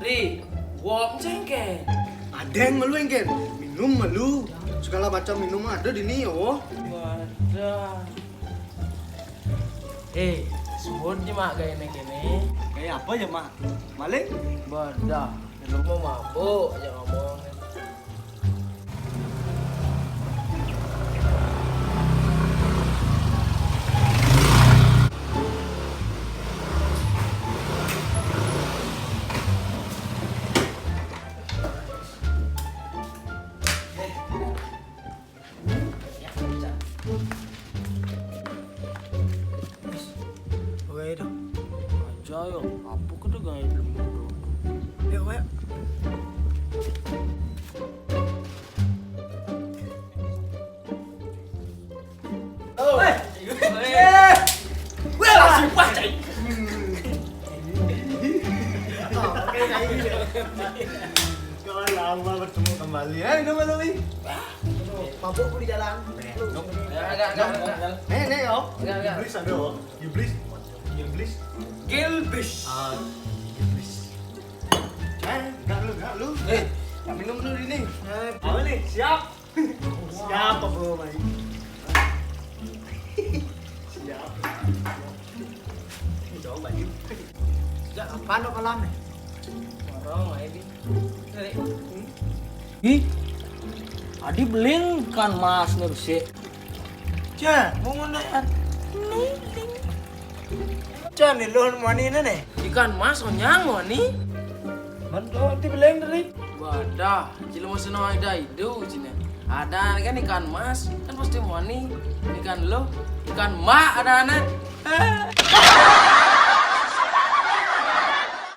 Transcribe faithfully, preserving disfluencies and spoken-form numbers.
Eh, gua cengkeh. Ada yang malu, engken? Minum malu. Segala macam minum ada di sini, oh. Wadah. Eh, sebut di mak gaya ini kene. Kayak apa ya, Mak? Maling? Wadah. Lu mau mabuk aja ngomong. Oke dah. Aja yo, apa kita gaya belum? Ya, wek. Oh. Weh. Weh, langsung pas, cai. Oke, kayak gini. Kawan lama bertemu kembali. Eh, ini malu nih. Mabuk di jalan. Enggak, enggak, enggak, enggak. Nih, nih, yo. Enggak, enggak. Iblis ada, yo. Iblis. Iblis. Gilbis. Ah, iblis. Eh, enggak lu, enggak lu. Eh, tak minum dulu ini. Eh, apa nih? Siap. Siapa, Bro, Mai? Siap. Jauh baju. Sejak kapan lo kelam nih? Orang main di. Ih, adi beling ikan mas nih, besi. Cah, mau ngono ya? Cah, nih lo mani nih. Ikan mas onyang mani. Mantap, ti beling dari. Wadah, cili mau seneng ada itu cina. Ada kan ikan mas, kan pasti mani. Ikan lo, ikan mak ada anak.